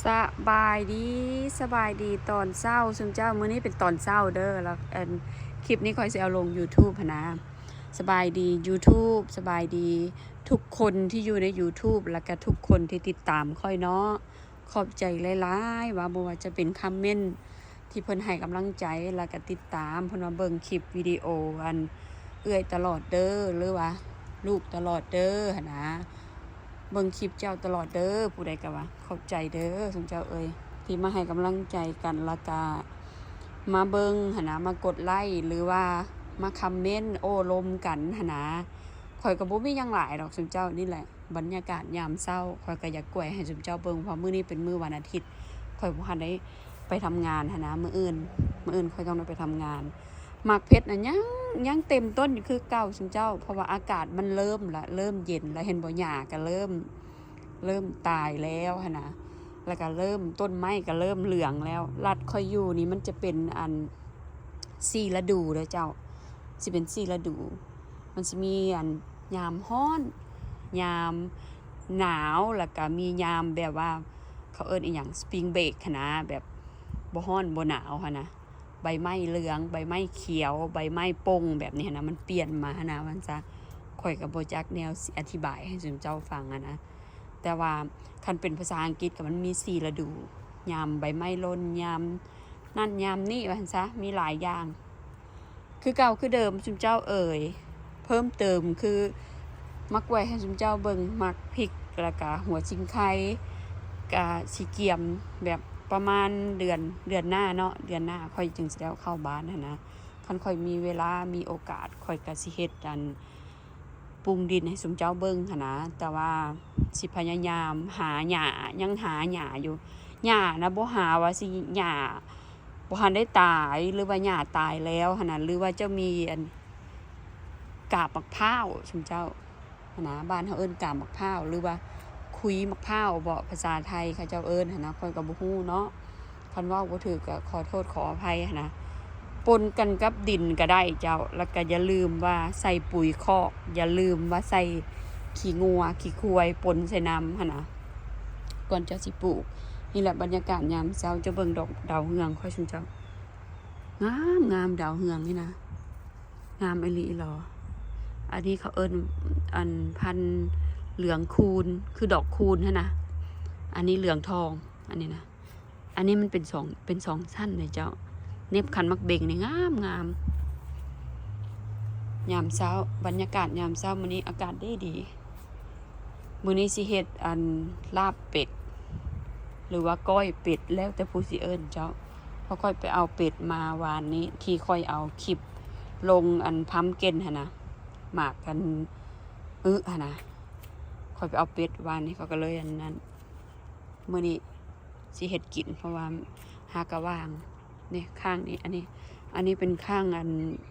ສະບາຍດີ ສະບາຍດີຕອນເຊົ້າຊຸມເຈົ້າ. ມື້ນີ້ເປັນຕອນເຊົ້າເດີ ແລ້ວ ອັນ ຄລິບນີ້ຂ້ອຍຊິເອົາລົງ YouTube ຫັ້ນນະ. ສະບາຍດີ YouTube ສະບາຍດີທຸກຄົນທີ່ຢູ່ໃນ YouTube ແລ້ວກະທຸກຄົນທີ່ຕິດຕາມຂ້ອຍເນາະ. ຂອບໃຈຫຼາຍໆ ວ່າບໍ່ວ່າຈະເປັນຄອມເມັນທີ່ເພິ່ນໃຫ້ກຳລັງໃຈ ແລ້ວກະຕິດຕາມ ເພິ່ນວ່າເບິ່ງຄລິບວິດີໂອ ອັນ ເອື້ອຍຕະຫຼອດເດີ ຫຼືວ່າລູກຕະຫຼອດເດີຫັ້ນນະ. ເບິ່ງຄລິບເຈົ້າຕະຫຼອດເດີ ຜູ້ໃດກະວ່າຂອບໃຈເດີຊຸມເຈົ້າເອີຍ ທີ່ມາໃຫ້ກຳລັງໃຈກັນ ແລ້ວກະມາເບິ່ງຫັ້ນນະ ມາກົດໄລ້ ຫຼືວ່າມາຄອມເມັນໂອ້ລົມກັນຫັ້ນນະ. ຂ້ອຍກະບໍ່ມີຫຍັງຫຼາຍດອກຊຸມເຈົ້າ ນີ້ແຫຼະ ບັນຍາກາດຍາມເຊົ້າ. ຂ້ອຍກະຢາກກວຍໃຫ້ຊຸມເຈົ້າເບິ່ງ ເພາະມື້ນີ້ເປັນມື້ວັນອາທິດ ຂ້ອຍບໍ່ທັນໄດ້ໄປທຳງານຫັ້ນນະ. ມື້ອື່ນ ມື້ອື່ນຂ້ອຍຕ້ອງໄດ້ໄປທຳງານ. ໝາກເຜັດນະ ຍັງ ຍັງເຕັມຕົ້ນຢູ່ຄືເກົ່າຊຸມເຈົ້າ ເພາະວ່າອາກາດມັນເລີ່ມລະ ເລີ່ມເຢັນລະ ເຫັນບໍ່ ຫຍ້າກະເລີ່ມ ເລີ່ມຕາຍແລ້ວຫັ້ນນະ ແລ້ວກະເລີ່ມ ຕົ້ນໄມ້ກະເລີ່ມເຫຼືອງແລ້ວ. ລັດຂ້ອຍຢູ່ນີ້ມັນຈະເປັນ ອັນ ສີ່ລະດູເດີເຈົ້າ ຊິເປັນສີ່ລະດູ. ມັນຊິມີ ອັນ ຍາມຮ້ອນ ຍາມໜາວ ແລ້ວກະມີຍາມແບບວ່າ ເຂົາເອີ້ນອີ່ຫຍັງ spring break ຫັ້ນນະ ແບບບໍ່ຮ້ອນບໍ່ໜາວຫັ້ນນະ. ໃບໄມ້ເຫຼືອງ ໃບໄມ້ຂຽວ ໃບໄມ້ປົ່ງແບບນີ້ຫັ້ນນະ ມັນປ່ຽນມາຫັ້ນນະ ວ່າຊັ້ນຊະ. ຂ້ອຍກະບໍ່ຈັກແນວຊິອະທິບາຍໃຫ້ຊຸມເຈົ້າຟັງຫັ້ນນະ ແຕ່ວ່າຄັນເປັນພາສາອັງກິດກະມັນມີສີ່ລະດູ ຍາມໃບໄມ້ຫຼົ່ນ ຍາມນັ້ນຍາມນີ້ ວ່າຊັ້ນຊະ ມີຫຼາຍຢ່າງ. ຄືເກົ່າຄືເດີມຊຸມເຈົ້າເອີຍ ເພີ່ມເຕີມຄືມາກວຍໃຫ້ຊຸມເຈົ້າເບິ່ງ ໝາກພິກ ແລ້ວກະຫົວຊິງໄຄ ກະຊິກຽມແບບປະມານເດືອນ ເດືອນໜ້າເນາະ ເດືອນໜ້າຂ້ອຍຈຶ່ງຊິໄດ້ເຂົ້າບ້ານຫັ້ນນະ. ຄັນຂ້ອຍມີເວລາ ມີໂອກາດ ຂ້ອຍກະຊິເຮັດ ອັນ ປຸງດິນໃຫ້ຊຸມເຈົ້າເບິ່ງຫັ້ນນະ ແຕ່ວ່າຊິພະຍາຍາມຫາຫຍ້າ ຍັງຫາຫຍ້າຢູ່. ຫຍ້ານະ ບໍ່ຫາວ່າຊິ ຫຍ້າບໍ່ທັນໄດ້ຕາຍ ຫຼືວ່າຫຍ້າຕາຍແລ້ວຫັ້ນນະ ຫຼືວ່າເຈົ້າມີ ອັນ ກາບໝາກພ້າວຊຸມເຈົ້າຫັ້ນນະ ບ້ານເຮົາເອີ້ນກາບໝາກພ້າວ ຫຼືວ່າຄຸຍໝາກພ້າວເບາະ ພາສາໄທເຂົາເຈົ້າເອີ້ນຫັ້ນນະ ຂ້ອຍກະບໍ່ຮູ້ເນາະ. ຄັນເວົ້າບໍ່ຖືກກະຂໍໂທດຂໍອະໄພຫັ້ນນະ. ປົນກັນກັບດິນກະໄດ້ເຈົ້າ ແລ້ວກະຢ່າລືມວ່າໃສ່ປຸຍຄອກ ຢ່າລືມວ່າໃສ່ຂີ້ງົວຂີ້ຄວາຍປົນໃສ່ນຳຫັ້ນນະ ກ່ອນເຈົ້າຊິປູກ. ນີ້ແຫຼະບັນຍາກາດຍາມເຊົ້າ ເຈົ້າເບິ່ງດອກດາວເຮືອງຂ້ອຍຊຸມເຈົ້າ ງາມງາມ ດາວເຮືອງນີ້ນະ ງາມອີ່ຫຼີອີ່ຫຼໍ. ອັນນີ້ເຂົາເອີ້ນ ອັນ ພັນເຫຼືອງຄູນ ຄືດອກຄູນຫັ້ນນະ. ອັນນີ້ເຫຼືອງທອງ ອັນນີ້ນະ ອັນນີ້ມັນເປັນສອງ ເປັນສອງຊັ້ນເລີຍເຈົ້າ. ເໜັບຄັນໝາກເບັງນີ້ງາມໆ. ຍາມເຊົ້າ ບັນຍາກາດຍາມເຊົ້າມື້ນີ້ອາກາດດີດີ. ມື້ນີ້ຊິເຮັດ ອັນ ລາບເປັດ ຫຼືວ່າກ້ອຍເປັດ ແລ້ວແຕ່ຜູ້ຊິເອີ້ນເຈົ້າ. ເພາະຂ້ອຍໄປເອົາເປັດມາວານນີ້ ທີ່ຂ້ອຍເອົາຄລິບລົງ ອັນ ພຳເກັນຫັ້ນນະ ໝາກ ອັນ ອຶຫັ້ນນະ ຂ້ອຍໄປເອົາເປັດວານນີ້ ຂ້ອຍກະເລີຍ ອັນນັ້ນ ມື້ນີ້ຊິເຮັດກິນ ເພາະວ່າຫາກະວ່າງ. ນີ້ ຂ້າງນີ້ ອັນນີ້ ອັນນີ້ເປັນຂ້າງ ອັນ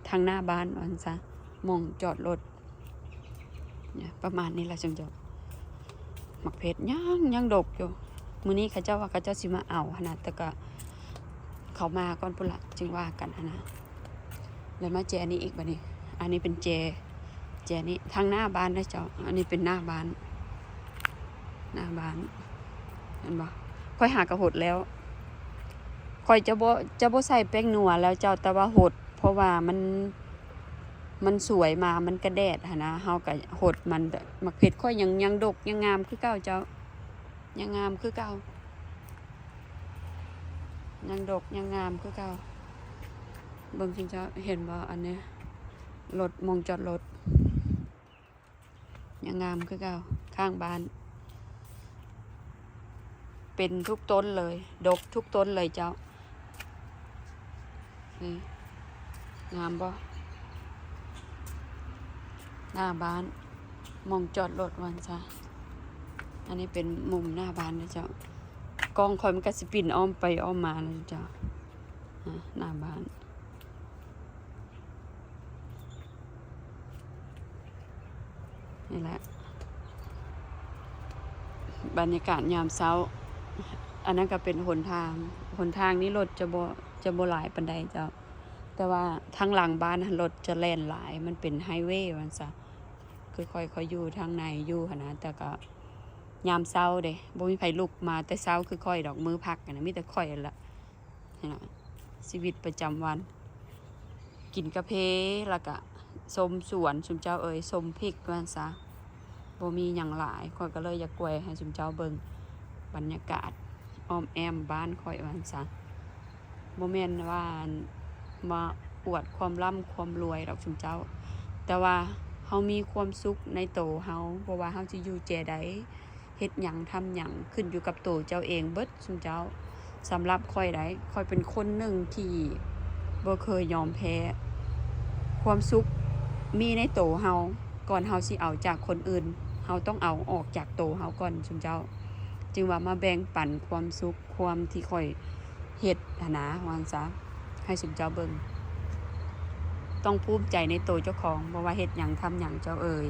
ທາງໜ້າບ້ານວ່າຊັ້ນຊະ ໝ່ອງຈອດລົດ. ປະມານນີ້ລະ ຊຸມເຈົ້າ ໝາກເຜັດຍັງ ຍັງດົກຢູ່. ມື້ນີ້ເຂົາເຈົ້າວ່າເຂົາເຈົ້າຊິມາເອົາຫັ້ນນະ ແຕ່ກະເຂົາມາກ່ອນພຸ້ນລະ ຈຶ່ງວ່າກັນຫັ້ນນະ. ແລ້ວມາແຈນີ້ອີກບາດນີ້ ອັນນີ້ເປັນແຈ ແຈນີ້ ທາງໜ້າບ້ານເດີເຈົ້າ. ອັນນີ້ເປັນໜ້າບ້ານ ໜ້າບ້ານ ເຫັນບໍ່? ຂ້ອຍຫາກະຫົດແລ້ວ. ຂ້ອຍຈະບໍ່ ຈະບໍ່ໃສ່ແປ້ງນົວແລ້ວເຈົ້າ ແຕ່ວ່າຫົດ ເພາະວ່າມັນ ມັນສວຍມາ ມັນກະແດດຫັ້ນນະ ເຮົາກະຫົດມັນ. ໝາກເຜັດຂ້ອຍຍັງ ຍັງດົກ ຍັງງາມຄືເກົ່າເຈົ້າ ຍັງງາມຄືເກົ່າ ຍັງດົກ ຍັງງາມຄືເກົ່າ. ເບິ່ງ ເຈົ້າເຫັນບໍ່ ອັນນີ້ ລົດ ໝ່ອງຈອດລົດ ຍັງງາມຄືເກົ່າ ຂ້າງບ້ານ ເປັນທຸກຕົ້ນເລີຍ ດົກທຸກຕົ້ນເລີຍເຈົ້າ. ນີ້ ງາມບໍ່? ໜ້າບ້ານ ໝ່ອງຈອດລົດວ່າຊັ້ນຊະ. ອັນນີ້ເປັນມຸມໜ້າບ້ານເດີເຈົ້າ. ກ້ອງຂ້ອຍມັນກະຊິປິ່ນອ້ອມໄປອ້ອມມາເລີຍເຈົ້າ. ອາ ໜ້າບ້ານ ນີ້ແຫຼະ ບັນຍາກາດຍາມເຊົ້າ. ອັນນັ້ນກະເປັນຫົນທາງ ຫົນທາງນີ້ລົດຈະບໍ່ ຈະບໍ່ຫຼາຍປານໃດເຈົ້າ ແຕ່ວ່າທາງຫຼັງບ້ານຫັ້ນລົດຈະແລ່ນຫຼາຍ ມັນເປັນໄຮເວວ່າຊັ້ນຊະ. ຄືຂ້ອຍ ຂ້ອຍຢູ່ທາງໃນຢູ່ຫັ້ນນະ ແຕ່ກະ ຍາມເຊົ້າເດ້ ບໍ່ມີໃຜລຸກມາແຕ່ເຊົ້າຄືຂ້ອຍດອກ ມື້ພັກຫັ້ນນະ ມີແຕ່ຂ້ອຍຫັ້ນລະ ເຫັນບໍ່? ຊີວິດປະຈຳວັນ ກິນກາເຟ ແລ້ວກະຊົມສວນ ຊຸມເຈົ້າເອີຍ ຊົມພິກວ່າຊັ້ນຊະ ບໍ່ມີຫຍັງຫຼາຍ ຂ້ອຍກໍເລີຍຢາກກວຍໃຫ້ຊຸມເຈົ້າເບິ່ງບັນຍາກາດອ້ອມແອ້ມບ້ານຂ້ອຍວ່າຊັ້ນຊະ ບໍ່ແມ່ນວ່າມາອວດຄວາມລ່ຳຄວາມລວຍດອກຊຸມເຈົ້າ ແຕ່ວ່າເຮົາມີຄວາມສຸກໃນໂຕເຮົາ ບໍ່ວ່າເຮົາຊິຢູ່ແຈໃດ ເຮັດຫຍັງທຳຫຍັງ ຂຶ້ນຢູ່ກັບໂຕເຈົ້າເອງເບິດຊຸມເຈົ້າ. ສຳລັບຂ້ອຍໃດ ຂ້ອຍເປັນຄົນໜຶ່ງທີ່ບໍ່ເຄີຍຍອມແພ້ ຄວາມສຸກມີໃນໂຕເຮົາ ກ່ອນເຮົາຊິເອົາຈາກຄົນອື່ນ ເຮົາຕ້ອງເອົາອອກຈາກໂຕເຮົາກ່ອນຊຸມເຈົ້າ ຈຶ່ງວ່າມາແບ່ງປັນຄວາມສຸກ ຄວາມທີ່ຂ້ອຍເຮັດຫັ້ນນາ ວ່າຊັ້ນຊະ ໃຫ້ຊຸມເຈົ້າເບິ່ງ ຕ້ອງພູມໃຈໃນໂຕເຈົ້າຂອງ ບໍ່ວ່າເຮັດຫຍັງທຳຫຍັງເຈົ້າເອີຍ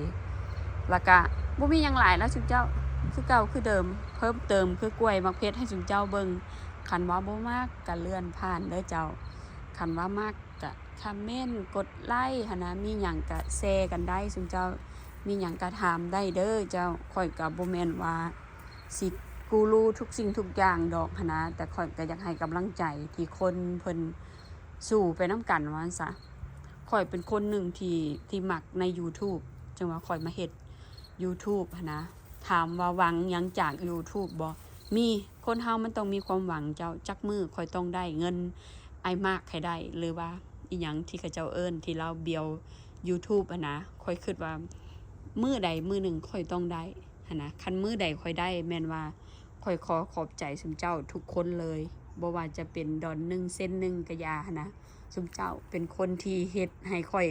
ແລ້ວກະບໍ່ມີຫຍັງຫຼາຍແລ້ວຊຸມເຈົ້າ ຄືເກົ່າຄືເດີມ ເພີ່ມເຕີມຄືກ້ວຍໝາກເພັດໃຫ້ຊຸມເຈົ້າເບິ່ງ ຄັນວ່າບໍ່ມັກກະເລື່ອນຜ່ານເດີເຈົ້າ ຄັນວ່າມັກກະຄອມເມັນ ກົດໄລຫັ້ນນະ ມີຫຍັງກະແຊກັນໄດ້ຊຸມເຈົ້າ ມີຫຍັງກະຖາມໄດ້ເດີເຈົ້າ ຂ້ອຍກະບໍ່ແມ່ນວ່າ ຊິກູຣູທຸກສິ່ງທຸກຢ່າງດອກຫັ້ນນະ ແຕ່ຂ້ອຍກໍຢາກໃຫ້ກຳລັງໃຈທີ່ຄົນເພິ່ນສູ້ໄປນຳກັນວ່າຊັ້ນຊະ. ຂ້ອຍເປັນຄົນໜຶ່ງທີ່ ທີ່ມັກໃນ YouTube ຈຶ່ງວ່າຂ້ອຍມາເຮັດ YouTube ຫັ້ນນະ. ຖາມວ່າຫວັງຫຍັງຈາກ YouTube ບໍ່? ມີ. ຄົນເຮົາມັນຕ້ອງມີຄວາມຫວັງເຈົ້າ. ຈັກມື້ຂ້ອຍຕ້ອງໄດ້ເງິນອ້າຍມາກໃຫ້ໄດ້ ຫຼືວ່າອີ່ຫຍັງທີ່ເຂົາເຈົ້າເອີ້ນ ທີ່ລາວບ້ຽວ YouTube ຫັ້ນນະ. ຂ້ອຍຄິດວ່າມື້ໃດມື້ໜຶ່ງຂ້ອຍຕ້ອງໄດ້. ຫັ້ນນະ ຄັນມື້ໃດຂ້ອຍໄດ້ ແມ່ນວ່າຂ້ອຍຂໍຂອບໃຈຊຸມເຈົ້າທຸກຄົນເລີຍ ບໍ່ວ່າຈະເປັນດອນໜຶ່ງເຊັນໜຶ່ງກະຢ່າຫັ້ນນະ ຊຸມເຈົ້າເປັນຄົນທີ່ເຮັດໃຫ້ຂ້ອຍ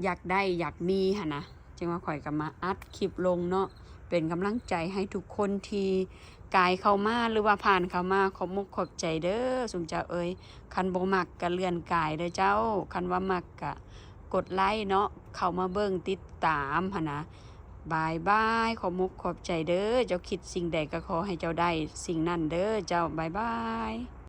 ຢາກໄດ້ຢາກມີຫັ້ນນະ ຈຶ່ງວ່າຂ້ອຍກໍມາອັດຄລິບລົງເນາະ ເປັນກຳລັງໃຈໃຫ້ທຸກຄົນທີ່ກາຍເຂົ້າມາ ຫຼືວ່າຜ່ານເຂົ້າມາ ຂອບມຸກຂອບໃຈເດີຊຸມເຈົ້າເອີຍ ຄັນບໍ່ມັກກະເລື່ອນກາຍເດີເຈົ້າ ຄັນວ່າມັກກະ ກົດໄລເນາະ ເຂົ້າມາເບິ່ງຕິດຕາມຫັ້ນນະ. ບາຍບາຍ ຂອບມຸກຂອບໃຈເດີ ເຈົ້າຄິດສິ່ງໃດກໍຂໍໃຫ້ເຈົ້າໄດ້ສິ່ງນັ້ນເດີເຈົ້າ ບາຍບາຍ.